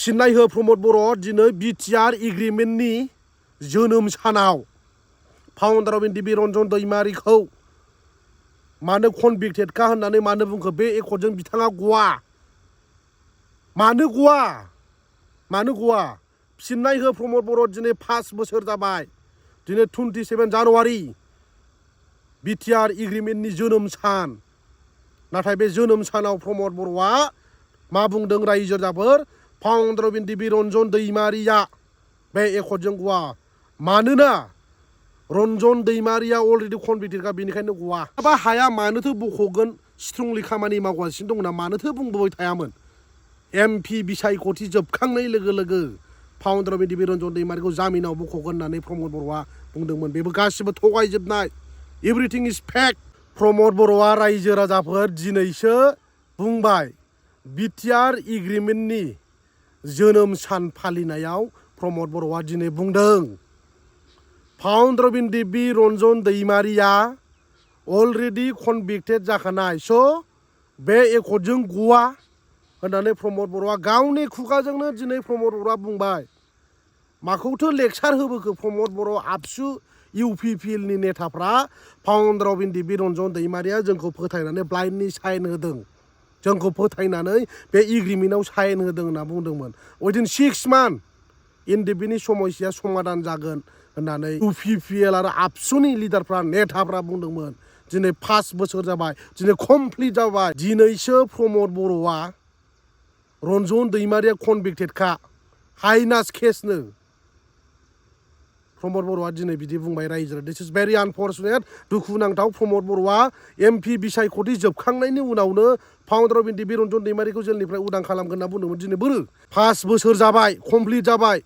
फिननाय हो प्रमद बर' दिनै BTR एग्रिमेन्टनि जोनोम सानाव फाउन्डार अफ एनडिबि रनजन दैमारिखौ मानो कनभिक्टेडखा होननानै मानो बुंखो बे एकर्डजों बिथाङा गवा मानो गवा फिननाय हो प्रमद बर' दिनै 5 बोसोर जाबाय दिनै 27 जानुवारि BTR एग्रिमेन्टनि जोनोम सान नाथाय बे जोनोम सानाव प्रमद बर'आ मा बुंदों रायजो राजाफोर फाउन्डार अफ एनडिबि रनजन दैमारिया बे एकर्डजों गवा मानोना रनजन दैमारिया अलरेडि कनभिक्टेडखा बेनिखायनो गवा बा हाया मानोथो बख'गोन स्ट्रंलि खामानि मावगासिनो दंना मानोथो बुंबोबाय थायामोन MP बिसायख'थि जोबखांनाय लोगो लोगो फाउन्डार अफ एनडिबि रनजन दैमारिखौ जामिनाव बख'गोन होननानै प्रमद बर'आ बुंदोंमोन बेबो गासिबो थगायजोबनाय एभ्रिथिं इज फेक प्रमद बर'आ रायजो राजाफोर दिनैसो बुंबाय BTR एग्रिमेन्टनि जोनोम सान फालिनायाव प्रमद बर'आ दिनै बुंदों फाउन्डार अफ एनडिबि रनजन दैमारिया अलरेडि कनभिक्टेड जाखानाय स' बे एकर्डजों गवा होननानै प्रमद बर'आ गावनि खुगाजोंनो दिनै प्रमद बर'आ बुंबाय माखौथो लेक्सार होबोखो प्रमद बर' आबसु UPPLनि नेताफ्रा फाउन्डार अफ एनडिबि रनजन दैमारिया जोंखौ फोथायनानै ब्लाइन्डनि साइन होदों जोंखौ फोथायनानै बे एग्रिमेन्टआव साइन होदों होनना बुंदोंमोन उइदिन 6 मान्थ एनडिबिनि समस्या समाधान जागोन होननानै UPPL आरो आबसुनि लिडारफ्रा नेताफ्रा बुंदोंमोन दिनै 5 बोसोर जाबाय दिनै कमप्लिट जाबाय दिनैसो प्रमद बर'आ रनजन दैमारिया कनभिक्टेडखा हाइनास केसनो प्रमद बर'आ दिनै बिदि बुंबाय रायजो दिस इज भेरि आनफर्चुनेट दुखुनांथाव प्रमद बर'आ MP बिसायख'थि जोबखांनायनि उनावनो फाउन्डार अफ एनडिबि रनजन दैमारिखौ जेलनिफ्राय उदां खालामगोन होनना बुंदोंमोन दिनै बोरो 5 बोसोर जाबाय कमप्लिट जाबाय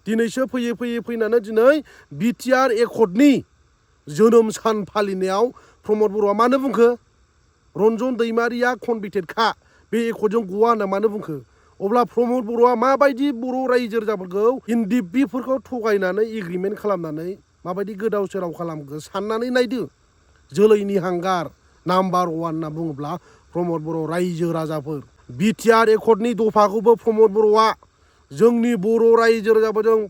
दिनैसो फैनानै दिनै BTR एकर्डनि जोनोम सान फालिनायाव प्रमद बर'आ मानो बुंखो रनजन दैमारिया कनभिक्टेडखा बे एकर्डजों गवा होनना मानो बुंखो अब्ला प्रमद बर'आ माबायदि बर' रायजो राजाफोरखौ एनडिबिफोरखौ थगायनानै एग्रिमेन्ट खालामनानै माबायदि गोदाव सोराव खालामखो साननानै नायदो जोलैनि हांगार नाम्बार 1 होनना बुङोब्ला प्रमद बर' रायजो राजाफोर BTR एकर्डनि दफाखौबो प्रमद बर'आ जोंनि बर' रायजो राजाफोरजों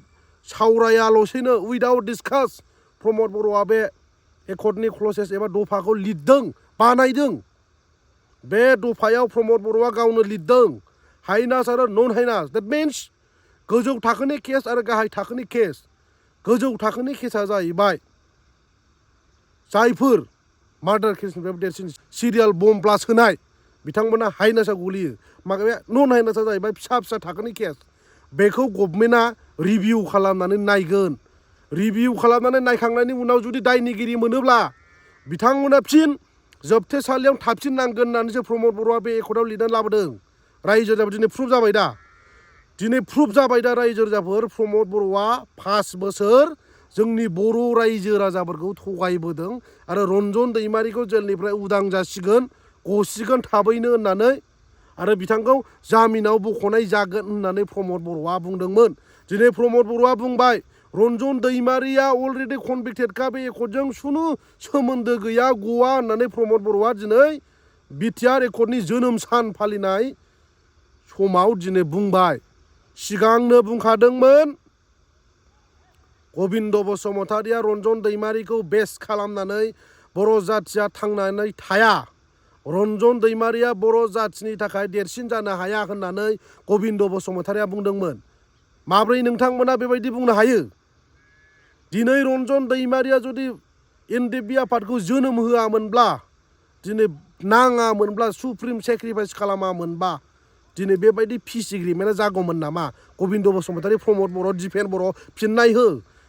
सावरायाल'सैनो उइदाउट डिसकास प्रमद बर'आ बे एकर्डनि क्लसेस एबा दफाखौ लिरदों बानायदों बे दफायाव प्रमद बर'आ गावनो लिरदों हाइनास आरो नन हाइनास दैट मिन्स गोजौ थाखोनि केस आरो गाहाय थाखोनि केस गोजौ थाखोनि केसा जाहैबाय जायफोर मार्डार केसनिफ्राय देरसिन सिरियाल बम ब्लास्ट होनाय बिथांमोना हाइनासआव गोलैयो माबे नन हाइनासआ जाहैबाय फिसा थाखोनि केस बेखौ गभर्नमेन्टआ रिभिउ खालामनानै नायगोन रिभिउ खालामनानै नायखांनायनि उनाव जुदि दायनिगिरि मोनोब्ला बिथांमोना फिन जोबथेसालियाव थाबसिननांगोन होननानैसो प्रमद बर'आ बे एकर्डआव लिरनानै लाबोदों रायजो राजाफोर दिनै प्रुफ जाबाय दा रायजो राजाफोर प्रमद बर'आ 5 बोसोर जोंनि बर' रायजो राजाफोरखौ थगायबोदों आरो रनजन दैमारिखौ जेलनिफ्राय उदां जासिगोन गसिगोन थाबैनो होननानै आरो बिथांखौ जामिनाव बख'नाय जागोन होननानै प्रमद बर'आ बुंदोंमोन दिनै प्रमद बर'आ बुंबाय रनजन दैमारिया अलरेडि कनभिक्टेडखा बे एकर्डजों खुनु सोमोन्दो गैया गवा होननानै प्रमद बर'आ दिनै BTR एकर्डनि जोनोम सान फालिनाय समाव दिनै बुंबाय सिगांनो बुंखादोंमोन गबिन्द बसुमतारिया रनजन दैमारिखौ बेस खालामनानै बर' जाथिया थांनानै थाया रनजन दैमारिया बर' जाथिनि थाखाय देरसिन जानो हाया होननानै गबिन्द बसुमतारिया बुंदोंमोन माब्रै नोंथांमोना बेबायदि बुंनो हायो दिनै रनजन दैमारिया जुदि एनडिबि आफादखौ जोनोम होआमोनब्ला दिनै नाङामोनब्ला सुप्रिम सेक्रिफाइस खालामामोनबा दिनै बेबायदि पिस एग्रिमेन्टआ जागौमोन नामा गबिन्द बसुमतारि प्रमद बर' दिपेन बर' फिननाय हो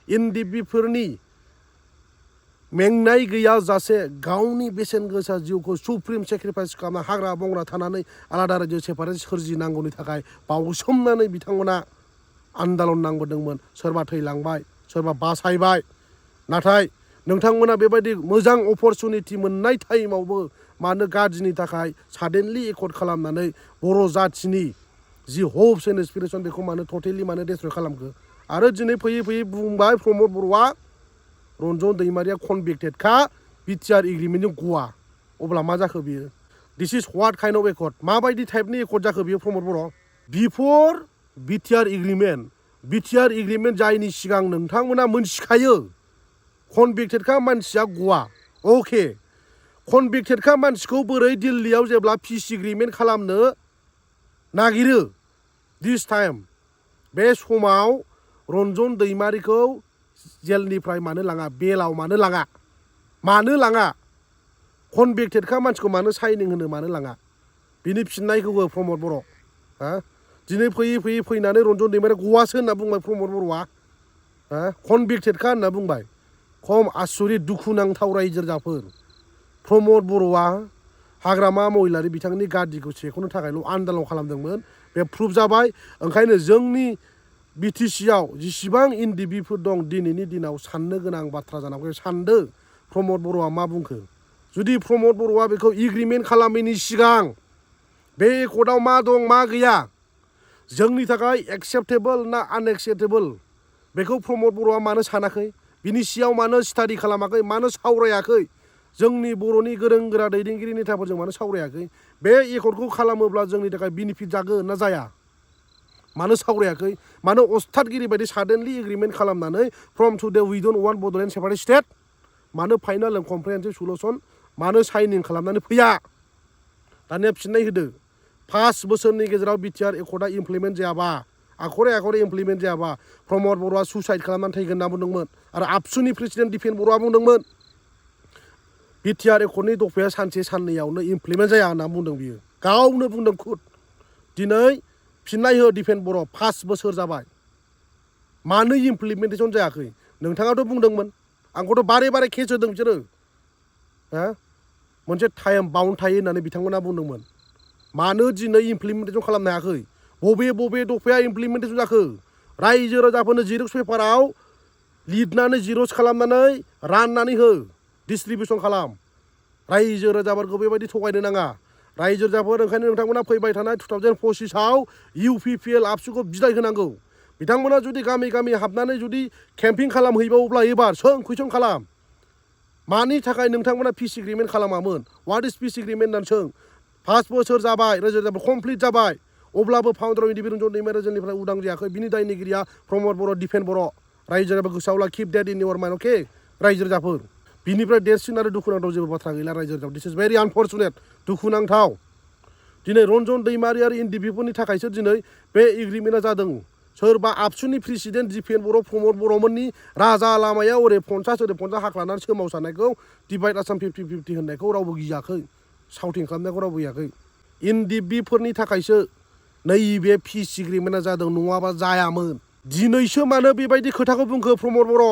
एनडिबिफोरनि मेंनाय गैयाजासे गावनि बेसेन गोसा जिउखौ सुप्रिम सेक्रिफाइस खालामना हाग्रा बंग्रा थानानै आलादा रायजो सेपारेट सोरजिनांगौनि थाखाय बावसोमनानै बिथांमोना आन्दालन नांबोदोंमोन सोरबा थैलांबाय सोरबा बासायबाय नाथाय नोंथांमोना बेबायदि मोजां अपरचुनिटि मोननाय टाइमावबो मानो गाज्रिनि थाखाय साडेनलि एकर्ड खालामनानै बर' जाथिनि जि होप्स एन्ड एसपिरेसन बेखौ मानो टटेलि मानो डेस्ट्रय खालामखो आरो दिनै फैयै बुंबाय प्रमद बर'आ रनजन दैमारिया कनभिक्टेडखा BTR एग्रिमेन्टजों गवा अब्ला मा जाखो बियो दिस इज व्हाट काइन्ड अफ एकर्ड माबायदि टाइपनि एकर्ड जाखो बियो प्रमद बर' बिफोर BTR Agreement जायनि सिगां नोंथांमोना मोनथिखायो कनभिक्टेडखा मानसिया गवा अके कनभिक्टेडखा मानसिखौ बोरै दिल्लीयाव जेब्ला पिस एग्रिमेन्ट खालामनो नागिरो दिस टाइम बे समाव रनजन दैमारिखौ जेलनिफ्राय मानो लाङा बेलाव मानो लाङा कनभिक्टेडखा मानसिखौ मानो साइनिं होनो मानो लाङा बिनि फिननायखौ हो प्रमद बर' हा दिनै फैयै फैनानै रनजन दैमारि गवासो होनना बुंबाय प्रमद बर'आ हा कनभिक्टेडखा होनना बुंबाय खम आसुरित दुखुनांथाव रायजो राजाफोर प्रमद बर'आ हाग्रामा महिलारि बिथांनि गादिखौ सेख'नो थाखायल' आन्दालन खालामदोंमोन बे प्रुफ जाबाय ओंखायनो जोंनि बिटिसिआव जेसेबां एनडिबिफोर दं दिनैनि दिनाव साननो गोनां बाथ्रा जानांगौ सानदो प्रमद बर'आ मा बुंखो जुदि प्रमद बर'आ बेखौ एग्रिमेन्ट खालामैनि सिगां बे एकर्डआव मा दं मा गैया जोंनि थाखाय एक्सेप्टेबल ना आनएक्सेप्टेबल बेखौ प्रमद बर'आ मानो सानाखै बिनि सियाव मानो स्टाडि खालामाखै मानो सावरायाखै जोंनि बर'नि गोरों गोरा दैदेनगिरि नेताफोरजों मानो सावरायाखै बे एकर्डखौ खालामोब्ला जोंनि थाखाय बेनिफिट जागोन ना जाया मानो सावरायाखै मानो अस्थादगिरि बायदि साडेनलि एग्रिमेन्ट खालामनानै from today we don't want Bodoland separate state मानो फाइनाल एन्ड कमप्रिहेन्सिभ सलुसन मानो साइनिं खालामनानै फैया दानिया फिननाय होदो 5 बोसोरनि गेजेराव BTR एकर्डआ इमप्लिमेन्ट जायाबा आखरे इमप्लिमेन्ट जायाबा प्रमद बर'आ सुसाइड खालामनानै थैगोन होनना बुंदोंमोन आरो आबसुनि प्रेसिडेन्ट दिपेन बर'आ बुंदोंमोन BTR एकर्डनि दफाया सानसे साननैयावनो इमप्लिमेन्ट जाया होनना बुंदों बियो गावनो बुंदों खुद दिनै फिननाय हो दिपेन बर' 5 बोसोर जाबाय मानो इमप्लिमेन्टेसन जायाखै नोंथाङाथ' बुंदोंमोन आंखौथ' बारे केस होदों बिसोरो हा मोनसे टाइम बाउन्ड थायो होननानै बिथांमोना बुंदोंमोन मानो दिनै इमप्लिमेन्टेसन खालामनो हायाखै बबे दफाया इमप्लिमेन्टेसन जाखो रायजो राजाफोरनो जिरक्स पेपाराव लिरनानै जिरक्स खालामनानै राननानै हो डिस्ट्रिबिउसन खालाम रायजो राजाफोरखौ बेबायदि थगायनो नाङा रायजो राजाफोर ओंखायनो नोंथांमोना फैबाय थानाय 2025आव UPPL आबसुखौ बिदाय होनांगौ बिथांमोना जुदि गामि हाबनानै जुदि केम्पिं खालामहैबावोब्ला एबार सों कुइसन खालाम मानि थाखाय नोंथांमोना पिस एग्रिमेन्ट खालामामोन व्हाट इज पिस एग्रिमेन्ट होननानै सों 5 बोसोर जाबाय रायजो राजाफोर कमप्लिट जाबाय अब्लाबो फाउन्डार अफ इन्डिपेन्डेन्ट रनजन दैमारि जेलनिफ्राय उदां जायाखै बिनि दायनिगिरिया प्रमद बर' दिपेन बर' रायजो राजाफोर गोसोआव ला किप डेट इन इउर माइन्ड अके रायजो राजाफोर बिनिफ्राय देरसिन आरो दुखुनांथाव जेबो बाथ्रा गैला रायजो राजाफोर दिस इज भेरि आनफर्चुनेट दुखुनांथाव दिनै रनजन दैमारि आरो एनडिबिफोरनि थाखायसो दिनै बे एग्रिमेन्टआ जादों सोरबा आबसुनि प्रेसिडेन्ट दिपेन बर' प्रमद बर'मोननि राजा लामायाव ओरै 50 ओरै 50 हाख्लानानै सोमावसारनायखौ डिभाइड आसाम 50-50 होननायखौ रावबो गियाखै साउटिं खालामनायखौ रावबो गियाखै एनडिबिफोरनि थाखायसो नैबे पिस एग्रिमेन्टआ जादों नङाबा जायामोन दिनैसो मानो बेबायदि खोथाखौ बुंखो प्रमद बर'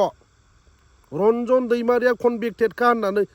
रनजन दैमारिया कनभिक्टेडखा होननानै